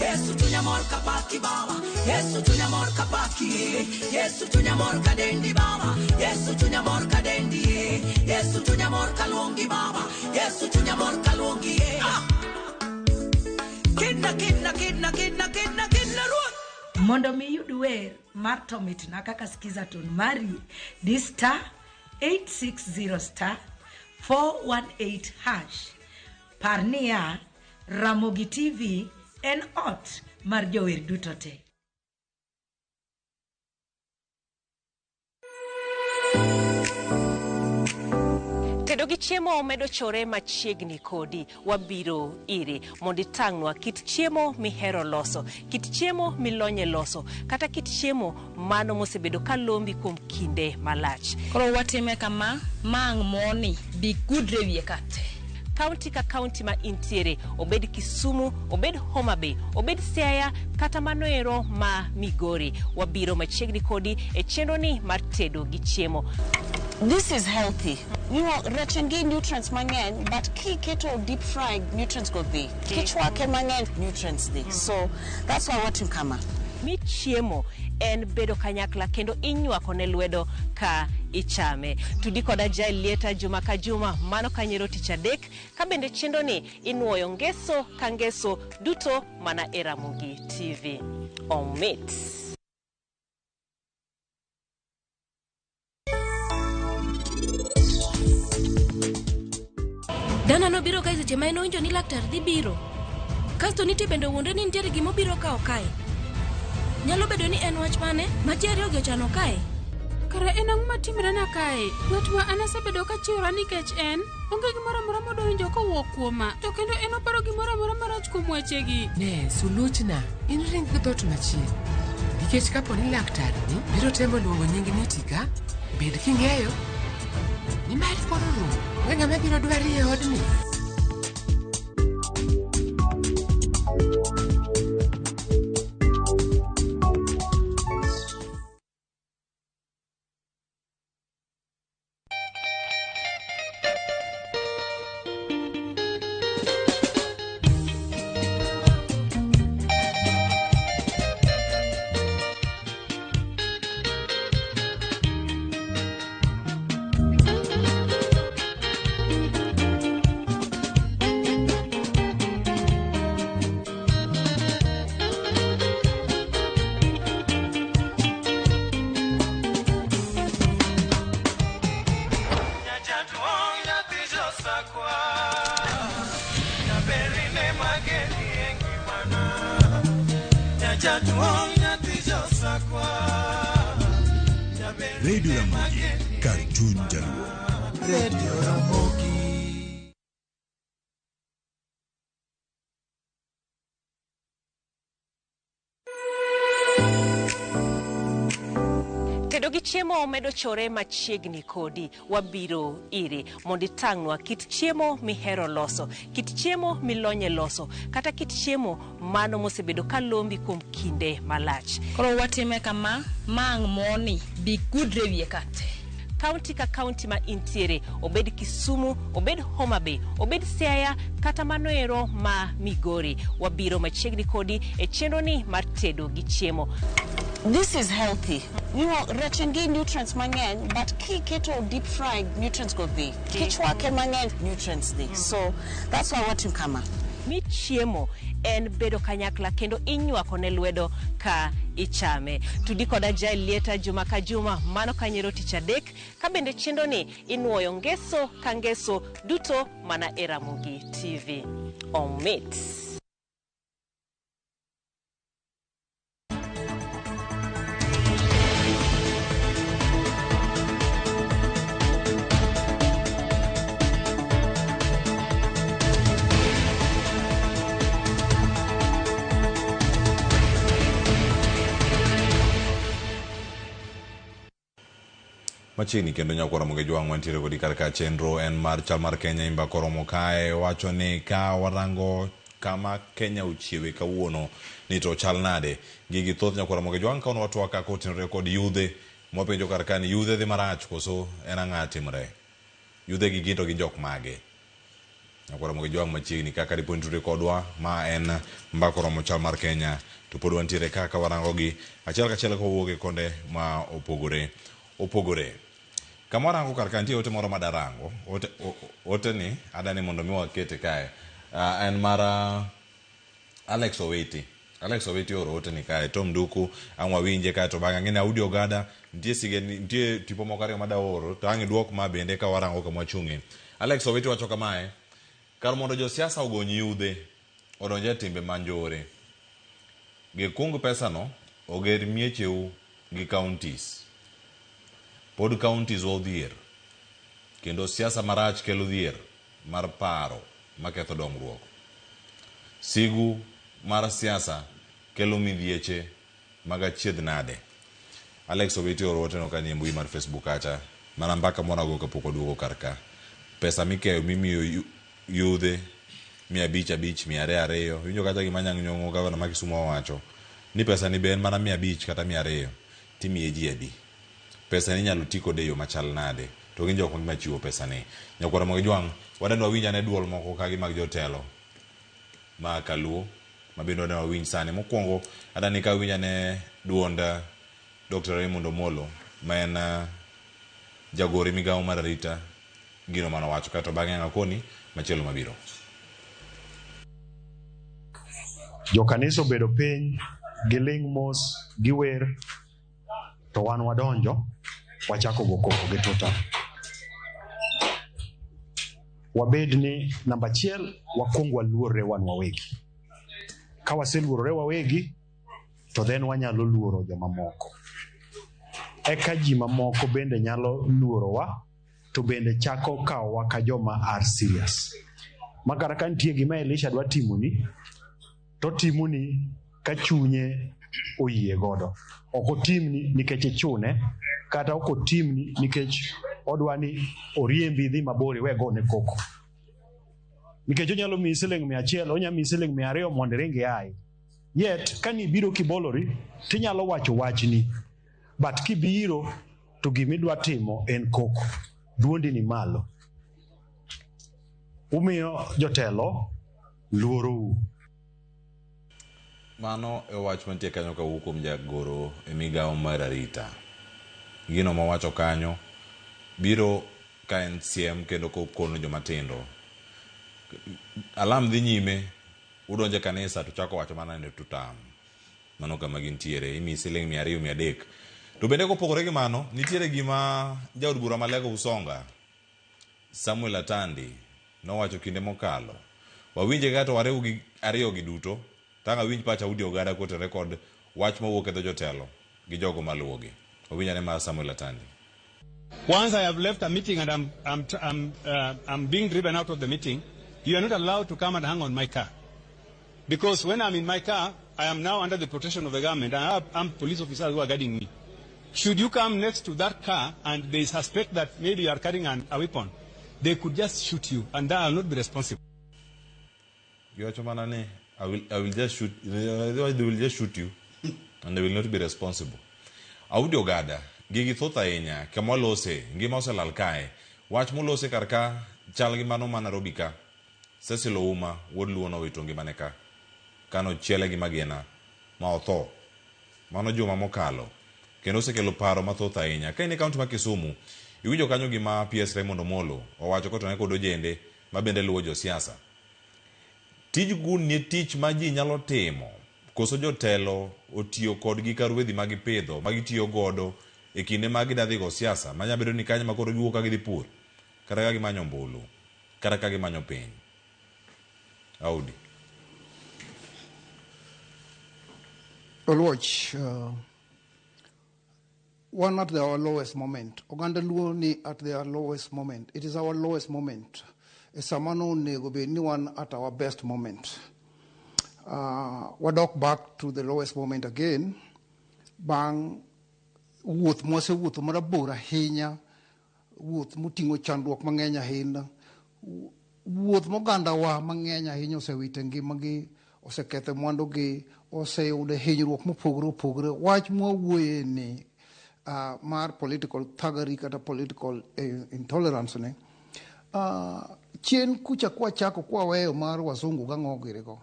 Yesu chunya mor kapaki baba, Yesu chunya mor kapaki, Yesu chunya mor kadendi baba, Yesu chunya mor kadendi, Yesu chunya mor kaluongi baba, Yesu chunya mor kaluongi. Ah! Kidna kidna kidna kidna kidna kidna ruoth. Mondo mi iyud wer mar To Mitna kaka Skiza Tune mari, di star 860 star 418 hash. Par niya, Ramogi TV en ot mar jower duto te. Tedo gi chiemo medo chore machiegni kodi. Wabiro iri mondo itang'nwa kit chiemo mihero loso, kit chiemo milonye loso, kata kit chiemo mano mosebedo ka lombi kuom kinde malach. Koro watime kama, ma ang' moni bi gudre wiye ka te. Kaunti ka kaunti ma intiere, obed Kisumu, obed Homa Bay, obed Siaya, kata mano ero ma Migori, wabiro machiegni kodi e chenro ni mar tedo gi chiemo. This is healthy. Rech en gi nutrients mang'eny, but kiketo deep fried, nutrients go dhi. Kichwake mang'eny, nutrients dhi. So that's why watim kama. Mi chiemo en bedo kanyakla kendo inywako ne lwedo ka ichame. Tudi koda Jael Lieta juma ka juma, mano kanyero tich adek, ka bende chenro ni inuoyo ngeso ka ngeso duto mana e Ramogi TV. Omit. Dana nobiro kae seche ma en owinjo ni laktar dhi biro. Kasto nitie bende owuondre ni nitiere gima obiro kawo kae. Nyalo bedo ni en wach mane ma ji ariyogi ochano kae? Kara en ang'o matimrena kae? Ng'at ma an asebedo kachiwora nikech en, onge gimoro amora modwa winjo kowuok kuoma, to kendo en oparo gimoro amora marach kuom wechegi. Ne, suluchna, in ring gi dhoot machiegni. Nikech kapo ni laktarni biro temo luongo nying Nitika, bed king'eyo ni mari koro orumo. Onge ng'ama biro dwari e odni. Radio Ramogi, kar chuny Jaluo. Radio Ramogi. Tedo gi chiemo medo chore machiegni kodi. Wabiro iri mondo itang'nwa kit chiemo mihero loso, kit chiemo milonye loso, kata kit chiemo mano mosebedo ka lombi kuom kinde malach. Koro watime kama, ma ang' moni bi gudre wiye ka te. Kaunti ka kaunti ma intiere, obed Kisumu, obed Homa Bay, obed Siaya, kata mano ero ma Migori, wabiro machiegni kodi e chenro ni mar tedo gi chiemo. This is healthy. Rech en gi nutrients mang'eny, but kiketo deep fried, nutrients go dhi. Kichwake mang'eny, nutrients dhi. So that's why watim kama. Mi chiemo en bedo kanyakla kendo inywako ne lwedo ka ichame. Tudi koda Jael Lieta juma ka juma, mano kanyero tich adek, ka bende chenro ni inuoyo ngeso ka ngeso duto mana e Ramogi TV. Omit. Machiegni kendo nyakwar Ramogi Jwang' wantiere kodi kar ka chenro en mar chal mar Kenya imba koromo kae wacho ni ka warango kama Kenya ochiewe kawuono ni to chal nade. Gigi thoth nyakwar Ramogi Jwang' ka wan watwak kotenore kod yudhe mwapenjo kar ka ni yudhe dhi marach koso en ang'a timre. Yudhe gi gin to gin jok mage. Nyakwar Ramogi Jwang' machiegni kaka dipo nitude kodwa ma en mbaka oromo chal mar Kenya to pod wantiere ka ka warango gi achiel kachiel kawuok e konde ma opogore opogore. Kama warango kar ka nitie ote moro madarango ote, ote ni adani mondo mi wakete kae en mar Alex Owiti. Alex Owiti oro ote ni kae Tom Nduku ang' wawinje kae to bang'e ang'e ni Audi Ogada nitie sigeni nitie tipo moko ariyo mada oro to ang' iduok ma bende ka warango kama wachung'e. Alex Owiti wacho kamae, kar mondo josiasa ogony yudhe odonj e timbe ma njore, gikung pesano oger miecheu gi counties. Pod counties wa odhier kendo siasa marach kelo dhier mar paro maketho dongruok. Sigu mar siasa kelo midhieche mag achiedh nade. Alex Owiti oro oteno ka nie mbui mar Facebook kacha mana mbaka mwanago kapok waduogo kar ka. Pesa mikeyo mimiyo yudhe 500 5, 200 2, iwinjo kacha gima Anyang' Nyong'o gavana ma Kisumu owacho ni pesa ni be en mana 500 kata 200 timiye ji adi? Pesa ni inyalo ti kode e yo machal nade? To gin jok mage machiwo pesa ni? Nyakwar Ramogi Jwang' wadwa wawinj ane duol moko kagi mag jotelo ma kaluo ma bende wadwa wawinj sani. Mokwongo adani ka awinj ane duond Dr. Raymond Omolo ma en jagoro e migawo mar arita gino manowacho kaeto bang'e ang' akoni machielo mabiro. Jokanisa obedo piny, giling' mos, giwer, to wan wadonjo, wachako go koko gi tuta. Wabed ni namba achiel, wakwong waluorre wan wawegi. Ka waseluorore wawegi, to then wanyalo luoro jomamoko. Eka ji mamoko bende nyalo luorowa, to bende chako kawowa ka joma are serious. Ma kata ka nitie gima Elisha dwa timoni, to timoni ka chunye oyie godo. Ok otimni nikech ichune, kata ok otimni nikech odwa ni oriembi idhi mabor iwe gone koko. Nikech onyalo miyi siling 100, onyalo miyi siling 200 mondo iring iae. Yet, ka nibiro kibolori, tinyalo wacho wachni. But kibiro, to gimidwa timo en koko. Duondi ni malo. Umiyo jotelo luorou. Mano e wach mantie kanyo kawuok kuom jagoro e migawo mar arita. Gino mowacho kanyo biro ka en siem kendo kokono joma tindo. Alam dhi nyime, udonjo e kanisa to chako wacho mana ni tutam. Mano kama gintiere, imiyi siling 200 300. To bende kopogore gi mano, nitiere gima jaod bura ma Alego Usonga, Samuel Atandi, nowacho kinde mokalo. Wawinje kaka to wariw gi ariyo gi duto, tang' awinj pach Audi Ogada kotenore kod wach mawuok e dho jotelo gi jogo maluwogi. Wawinj ane mar Samuel Atandi. Once I have left a meeting and I'm being driven out of the meeting, you are not allowed to come and hang on my car. Because when I'm in my car, I am now under the protection of the government. I have armed police officers who are guarding me. Should you come next to that car and they suspect that maybe you are carrying a weapon, they could just shoot you, and I will not be responsible. Giwacho mana ni, I will just shoot, otherwise they will just shoot you, and they will not be responsible. Audi Ogada, gigi thoth ahinya, kama walose, ngima oselal kae. Wach molose kar ka, chal gi mano ma Nairobi ka. Cecil Ouma, wuod Luo nowito ngimane ka, kano chiele gi magina, ma otho. Mano juma mokalo, kendo osekelo paro mathoth ahinya. Ka in e kaunti ma Kisumu, iwinjo kanyo gima PS Raymond Omolo owacho kotenore kod ojende ma bende luwo josiasa. Tij gun ni tich ma ji nyalo timo, koso jotelo otiyo kodgi ka ruedhi ma gipidho, ma gitiyo godo e kinde ma gidwa dhi go siasa, ma nyalo bedo ni kanyo ma koro giwuok ka gidhi pur, kata ka gimanyo ombulu, kata ka gimanyo piny. Audi. Oluoch, one at our lowest moment. Oganda Luo ni at their lowest moment. It is our lowest moment. E sama no onego bed ni wan at our best moment. Wadok back to the lowest moment again. Bang' wuoth mwasewuotho marabor ahinya, wuoth moting'o chandruok mang'eny ahinya, wuoth mogandawa mang'eny ahinya osewito ngimagi, oseketho mwandugi, oseyudo hinyruok mopogore opogore. Wach mwawuoye ni mar political thuggery kata political intolerance ni Chien kucha kwachako kwaweyo mar wasungu gang'o girigo.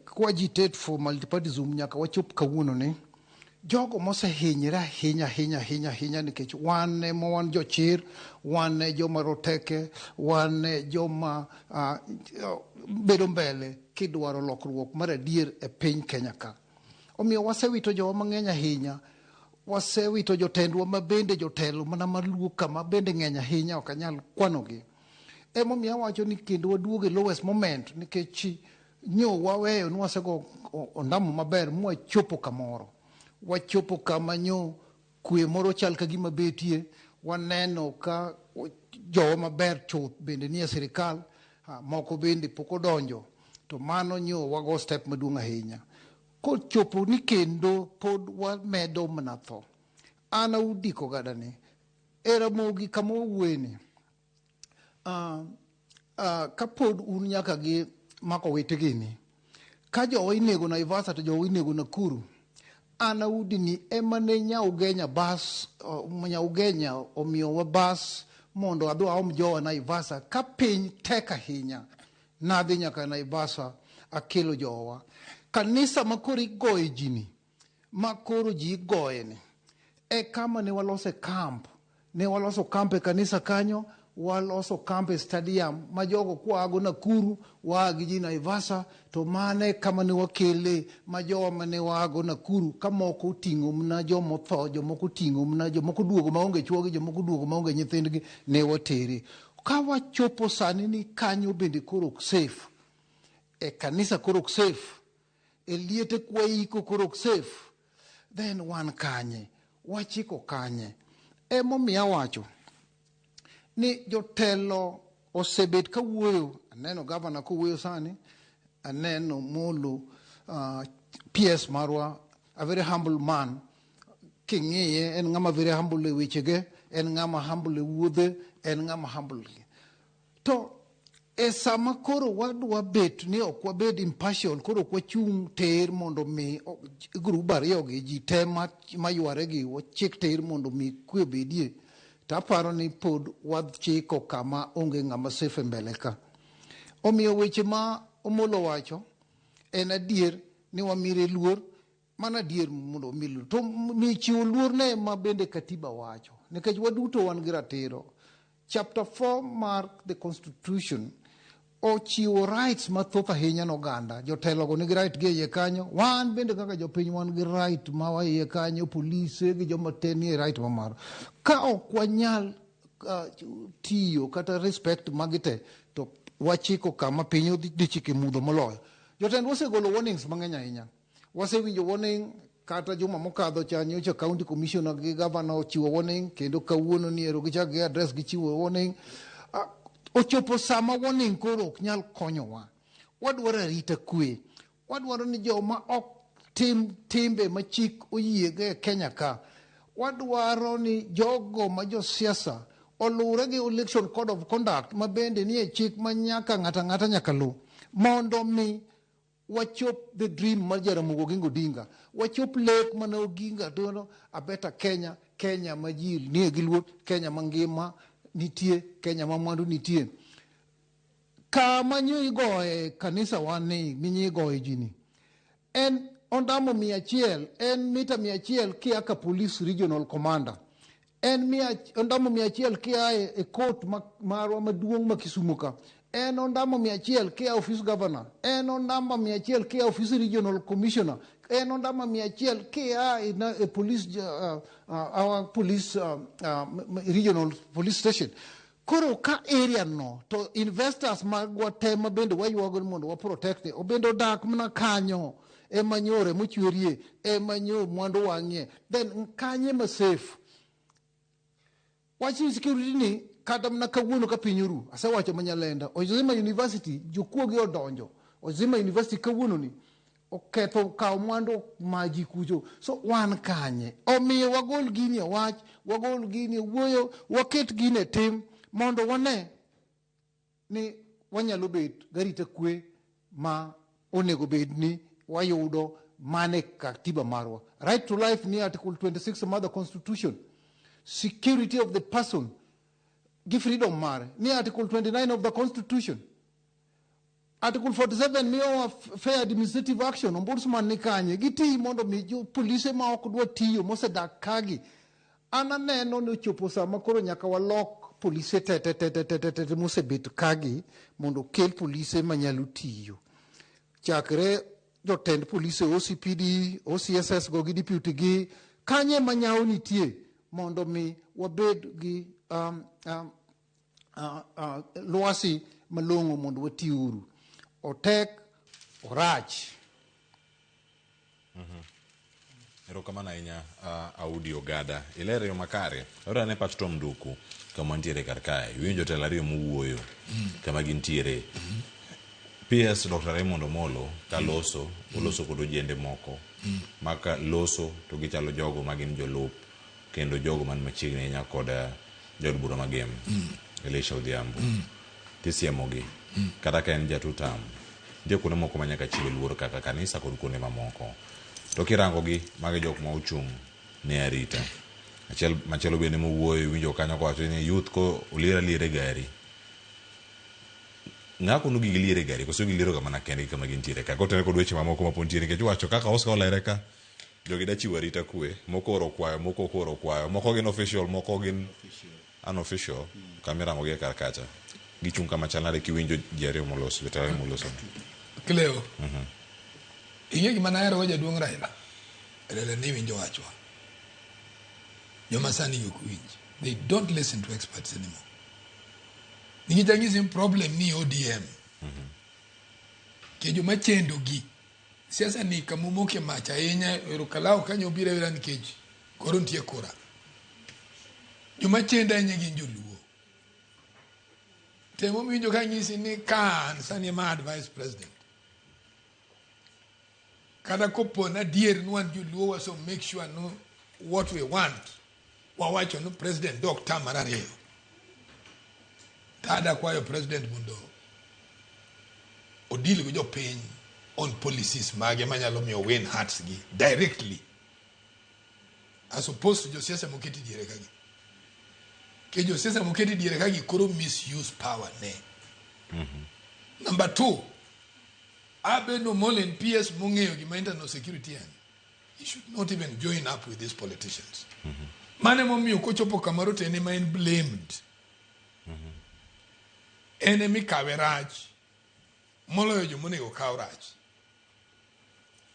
Kwa agitate for multipartyism nyaka wachop kawuono ni. Jogo mosehinyre ahinya ahinya ahinya ahinya nikech wan ema wan jochir, wan e joma roteke, wan e joma bedo mbele kidwaro lokruok mar adier e piny Kenya ka. Omiyo wasewito jowa mang'eny ahinya, wasewito jotendwa ma bende jotelo mana maluo kama bende ng'eny ahinya ok anyal kwanogi. Emomiyo awacho ni kendo waduog e lowest moment nikech nyo waweyo ni wasego ondamo maber mwachopo kamoro. Wachopo kama nyo kwe moro chal ka gima betie, waneno ka jowa maber chuth bende nie sirikal, moko bende pok odonjo, to mano nyo wago step maduong' ahinya. Kochopo ni kendo pod wamedo mana tho. An audi kogada ni, e Ramogi kama wawuoye ni, kapod un nyaka gi mako wete gini, ka jowa inego Naivasha to jowa inego Nakuru, an audi ni ema ne Nyaugenya bas, Nyaugenya omiyowa bas mondo adhi aom jowa Naivasha ka piny tek ahinya. Nadhi nyaka Naivasha akelo jowa. Kanisa ma koro igoye ji ni, ma koro ji igoye ni, e kama ne walose camp. Ne waloso camp e kanisa kanyo, waloso camp e stadium ma jogo kwago Nakuru, waa gi ji Naivasha, to mane kama ne wakele ma jowa mane waago Nakuru, ka moko oting'o mana jomotho, jomoko oting'o mana, jomoko duogo maonge chuogi, jomoko duogo maonge nyithindgi, ne watere. Ka wachopo sani ni kanyo bende koro ok safe, e kanisa koro ok safe, e liete kwaiko koro ok safe, then wan kanye, wachiko kanye? Emomiyo awacho ni jotelo osebet kawuoyo, aneno gavana kowuoyo sani, aneno Molo, PS marwa, a very humble man, king'iye en ng'ama very humble e wechege, en ng'ama humble e wuodhe, en ng'ama humble. To e sama koro wadwa bet ni ok wabed impartial, koro ok wachung' tir mondo mi grub ariyo gi ji te mayware gi wachik tir mondo mi kwe obedie, to aparo ni pod wachiko kama onge ng'ama safe e mbele ka. Omiyo weche ma Omolo wacho en adier ni wamire luor, mano adier mondo wami luor. To mi chiwo luor ne ma bende katiba wacho, nikech waduto wan gi ratiro. Chapter 4 mar the constitution ochiwo rights mathoth ahinya ne oganda. Jotelo go nigi right gi e iye kanyo, wan bende kaka jopiny wan gi right ma iye kanyo, polise gi joma te nie right ma mar. Ka ok wanyal tiyo kata respect magi te, to wachiko kama piny dhi chiko e mudho moloyo. Jotendwa osegolo warnings mang'eny ahinya. Wasewinjo warning kata juma mokadho cha nyocha county commissioner gi governor ochiwo warning, kendo kawuono ni ero gichak gi address gichiwo warning. Ochopo sama warning koro ok nyal konyowa. Wadwaro arita kwe. Wadwaro ni joma ok tim timbe ma chik oyiego e Kenya ka. Wadwaro ni jogo ma josiasa oluwre gi election code of conduct ma bende nie chik ma nyaka ng'ato ang'ata nyaka luw mondo mi wachop the dream mar Jaramogi Oginga Odinga, wachop lek mane Oginga dono, a better Kenya, Kenya ma ji nie gi luor, Kenya mangima nitie, Kenya ma mwandu nitie. Kama nyo igoye kanisa wan ni minyi igoye ji ni en ondamo 100, en mita 100 kia ka police regional commander, en ondamo 100 kia e court marwa maduong' ma Kisumu ka, en ondamo 100 kia office governor, en ondamo 100 kia office regional commissioner, en ondamo 100 kia e police, our police, regional police station. Koro ka area no to investors magwa te ma bende waywago ni mondo wa protect obende odak mana kanyo ema nyore mochwerie ema nyo mwandu wang'ie, then kanye ma safe. Wach insecurity ni kata mana kawuono ka piny oru, asewacho manyalenda, Ozima University jokuoge odonjo Ozima University kawuono ni oketho kawo mwandu ma ji kucho. So wan kanye? Omiyo wagol gini e wach, wagol gini e wuoyo, waket gini e tim mondo wane ni wanyalo bet garita kwe ma onego bed ni wayudo mane katiba marwa. Right to life ni Article 26 mar the Constitution. Security of the person. gi freedom mare ni Article 29 of the Constitution. Article 47 miyowa fair administrative action. Ombudsman ni kanye giti mondo mi jo polise ma ok dwa tiyo mosedak kagi. An aneno ni ochopo sama koro nyaka walok polise te te te te te te te mosebet kagi mondo okel polise manyalo tiyo. Chakre jotend polise OCPD, OCSS go gi deputy gi kanye ma nyawo nitie mondo mi wabed gi lwasi malong'o mondo watiuru. Otek, orach. Erokamano ahinya Audi Ogada. Ilero yo makare. Ore ane pach Tom Nduku kama wantiere kar kae. Iwinjo jotelo ariyo mowuoyo kama gintiere. PS Dr. Raymond Omolo ka loso, oloso kod ojende moko ma ka loso to gichalo jogo ma gin jolup kendo jogo man machiegni ahinya kod jaod bura ma Gem, Elisha Odhiambo. Tisiemogi kata ka en ja two term. Nitie kuonde moko ma nyaka chiwe luor kaka kanisa kod kuonde mamoko. To kirango gi, magi jok ma ochung' ne arita. Achiel machielo bende mowuoyo iwinjo kanyo kowacho ni youth ko olier aliera e gari. Ng'a kono gigi lier e gari koso giliero ga mana kendgi kama gintiere ka. Kotenore kod weche mamoko ma pod nitiere nikech iwacho kaka Oscar olere ka jogi da chiwo arita kwe, moko oro kwayo, moko ok oro kwayo, moko gin official, moko gin unofficial. Kama irango gi e kar kacha. Gichung' kama chal nade kiwinjo ji ariyo moloso, jotelo ariyo moloso. Cleo, ing'e gima nahero go jaduong' Raila? Raila ne winjo wachwa. Joma sani ok winj. They don't listen to experts anymore. Nikech anyisi ni problem ni ODM. Ke joma chendo gi. Siasa ni kamomoke mach ahinya ero kalao kanyo obiro abira nikech koro nitie kura. Joma chendo ahinya gin joluo. Temo winjo ka nyisi ni ka an sani ema advice president. Kata kopo na adier ni wan joluo waso make sure no what we want wawacho ni president dok term mar ariyo. Tada kwayo president mondo odeal gi jopiny on policies mage manyalo miyo win hearts gi directly as opposed to josiasa moketi diere kagi. Ke josiasa moketi diere kagi koro misuse power ne. Number two, Aben Omolo en PS mong'eyo gima internal security en. He should not even join up with these politicians. Mano emomiyo kochopo kamoro to en ema en blamed. En ema ikawe rach moloyo jomonego kaw rach.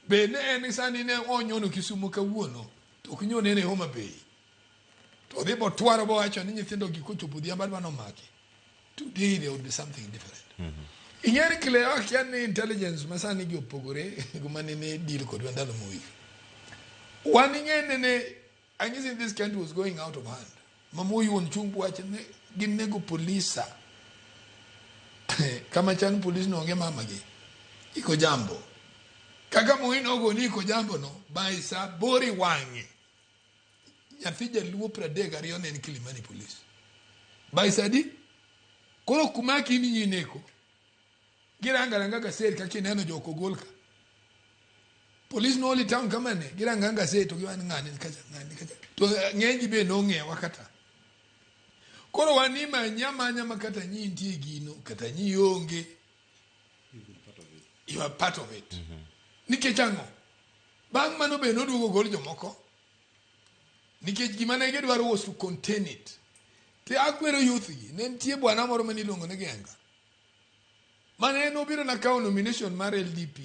Be ne en sani ne onyono Kisumu kawuono to ok nyone e Homa Bay. To odhi botwaro bowacho ni nyithindo gi kochopo odhiambo adwa nomaki. Today there would be something different. Ing'e ni Cleo akia ni intelligence masani gi opogore gi mane ne deal kodwa ndalo Moi. Wan ing'e nene anyisi this country was going out of hand. Ma Moi wuon chung wacho ni ginego polisa. Kama chan polis no onge mama gi. Iko jambo. Kaka Moi nogo ni iko jambo no by sa bori wang'e. Nyathi jaluo 32 ne en Kilimani Police. By sa adi? Koro kumaki ni nyineko. Giranga ranga gaset kaka ineno jok ogol ka. Police nooli town kama ne, giranga gaset to giwacho ni ng'ani kacha, ng'ani kacha. To ng'eny ji be nong'ewa kata. Koro wan imanyi amanya ma kata nyi nitie gino, kata nyi onge. You are part of it. Nikech ang'o? Bang' mano be noduogo gol jomoko. Nikech gima ne gidwaro was to contain it. Te akwero youth gi, ne nitie bwana moro mane iluongo ni Genga. Mane en obiro na kawo nomination mar LDP,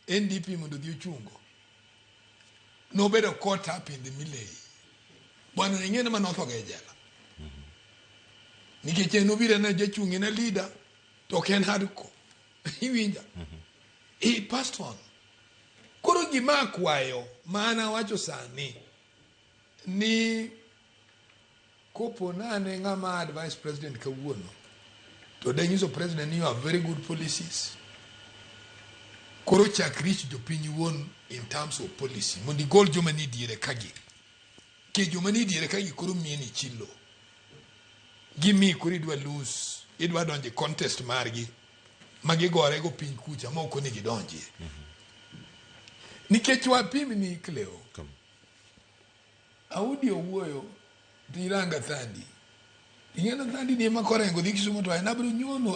NDP mondo odhi ochungo. Nobedo caught up in the melee. Bwana ing'e ni mane otho ga e jela. Nikech en obiro na jachung' en a leader to ok en hardcore. Iwinja? He passed on. Koro gima akwayo ma an awacho sani ni kopo na an e ng'ama advice president kawuono to danyiso president ni you have very good policies. Koro chak reach jopiny wuon in terms of policy mondo igol joma ni diere kagi. Ke joma ni diere kagi koro mieni chilo. Gimi koro idwa lose, idwa donjo e contest margi ma gigore go piny kucha ma ok onego idonjie. Nikech wapim ni Cleo. Audi owuoyo to iranga Thandi. Ing'eno Nandi ni ema korengo dhi Kisumo to en abiro nyuono.